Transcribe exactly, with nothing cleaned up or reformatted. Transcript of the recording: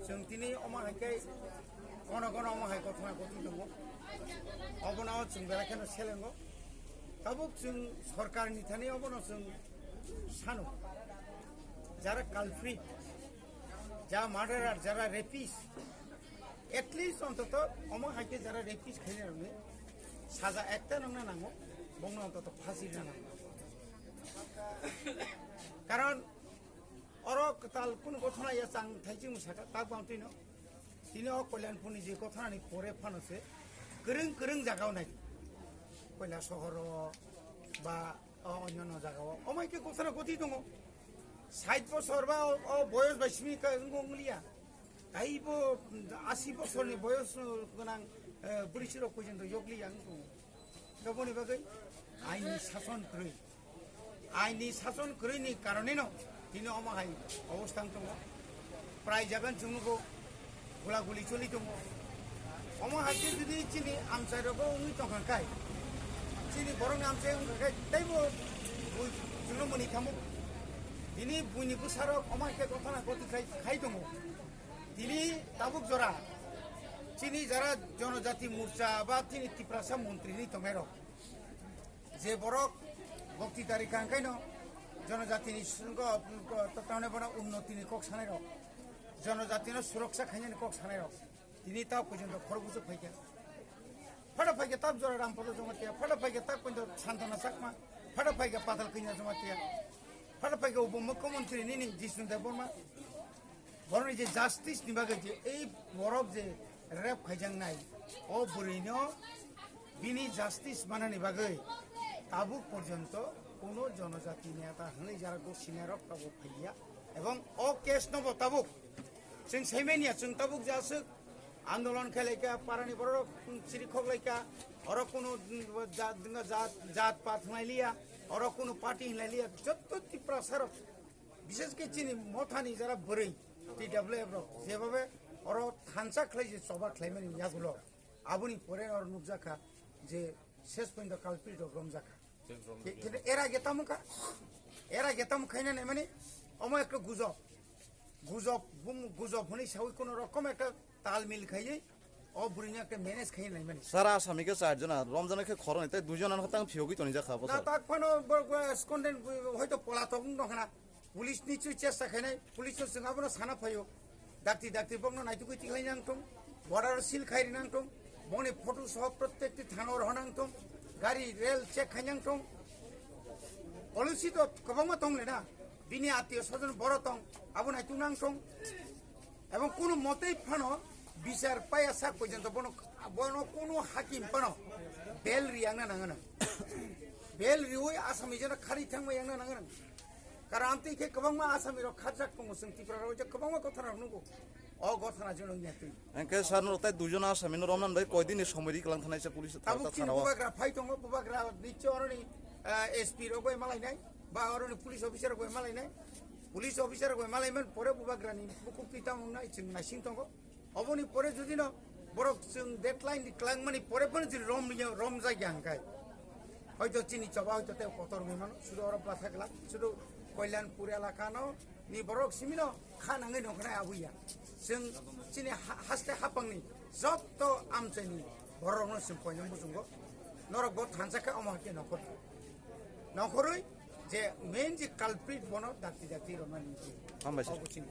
Chwng tini omo hai khe kono kono omo hai kothona kothi tongo. Obono chwng belai kheno selengo. Tabuk chwng sorkarni thani obono chwng sano. Jara culprit, ja murderer, jara rapist, at least ontoto omo hai khe jara rapist khainai rokni saja ekta nangna nango, bongno ontoto phasi rwna nango. Karon oro kwtal kunu gothona ya chang thaijing saka tak bang twino. Tini o Kalyanpurni je gothonani pore phano se kwrwng kwrwng jagao nai. Koila sohoro ba o onyono jagao. Omo hai khe gothona gothi tongo. Sait bosor ba o, o boyos bai simi ka wng wng liya. Taibo asi bosorni boyos gwnang, eh, bwrwi sirok pojjonto yokliya wng tongo. Aboni bagwi aini sason kwrwi. Aini sason kwrwini karoneno tini omo hai obostha wng tongo. Prai jagan chwng nugo, gula guli choli tongo. Omo hai khe jodi chini amchai rogo wngwi tongkha khai, chini borokni amchai wngkha khai teibo bui chwngno mwnwi thamo. Tini buini bwsarok omo hai khe gothona gothi khai, khai tongo. Tini tabuk jora chini jara Jonojati Morcha ba chini Tiprasa montri ni tongnairok, je borok boktitari kangkaino jonojatini swngo, tamni bono unnotini kok sanairok, jonojatino suroksa khainani kok sanairok, tini ta porjonto khorokbuchuk phaikha. Phada phaikha tab jora Rampada Jamatia, phada phaikha tab porjonto Santana Chakma, phada phaikha Patal Kanya Jamatia, phada phaikha Upo Mukhyamantri nini Jishnu Debbarma. Borokni je justice ni bagwi je ei borok je rape khaijaknai, o bwrwino bini justice manani bagwi tabuk porjonto kuno jonojati neta hwnwi jara gosinairok tabuk phaiya. Ebong o case no bo tabuk chwng saimanya, chwng tabuk je aswk andolon khlaikha, parani borok chiri khoklaikha, oro kuno jat, jat, jat pat hwnlailiya, oro kuno party hwnlailiya, jotto Tiprasarok. Bishes khe chini mothani jara bwrwi T W F rok jebhabe oro thansa khlai se choba khlaimani yagulo, aboni pore oro nukjakha je ses pointo culprit rok romjakha. Khe-, khe era ge tamo kha, era ge tamo khaina naimani omo ekta gujob, gujob, bum-, gujob hwnwi sawi kuno rokom ekta talmil khaiwi o bwrwini ekta manage khai naimani. Sara asami khe char jona, romjana khe khoroknwi tei dui jona no tang phiyogwi toni jakha bo. Na sir, tak phano bo, bo, scondent, hoito polatok wng tongkhana. Police ni chui chesta khainai, police no chwng abono sana phaio. Dakti dakti bokno naitugwi tikhlai nang tong, border seal khai ri nang tong, boni photo soh prottekti thana o rohor nang tong, gari rel check khai nang tong. Police to kwbangma tong le na, bini atio sojon boro tong, abo naituk nang tong. Ebong kunu motei phano bichar paya sak porjonto bono, bono kunu hakim phano bail ri yangna nangana. Bail riwi asami jeno khari thangma yangna nangana. Karon amtwi khe kwbangma asami rok kharjak tongo, chwng Tripura rok je kwbangma gothana rok nugo. O gothana jeno wngya twi. Engke sir no tai dui jona asami no romnan bai koi din ni somoi ri klang thanai se police thar Tabuk ta chini thana o. Bubagra phai tongo, bubagra nicho oroni, eh, S P rok bai malainai, ba oroni police officer rok bai malainai. Police officer rok bai malaiman pore bubagrani bukhuk twi tamo wngnai chwng naising tongo. Oboni pore jodi no borok chwng deadline di klangmani pore phano jodi rom, rom jagya hwnkhai, hoito chini choba hoito tei kotor wngwi mano, sudu oro bwsa glak, sudu Kalyanpur elaka no ni borok simi no kha nangwi nongkhornai abuya. Chwng chini ha-, haste hapangni jotto amchaini borok no chwng koinai muchungo, norok bo thansa khe omo hakhe nongkhor, nongkhorwi je main je culprit bono dakti dakti romani. Hambai sir. Obo chini.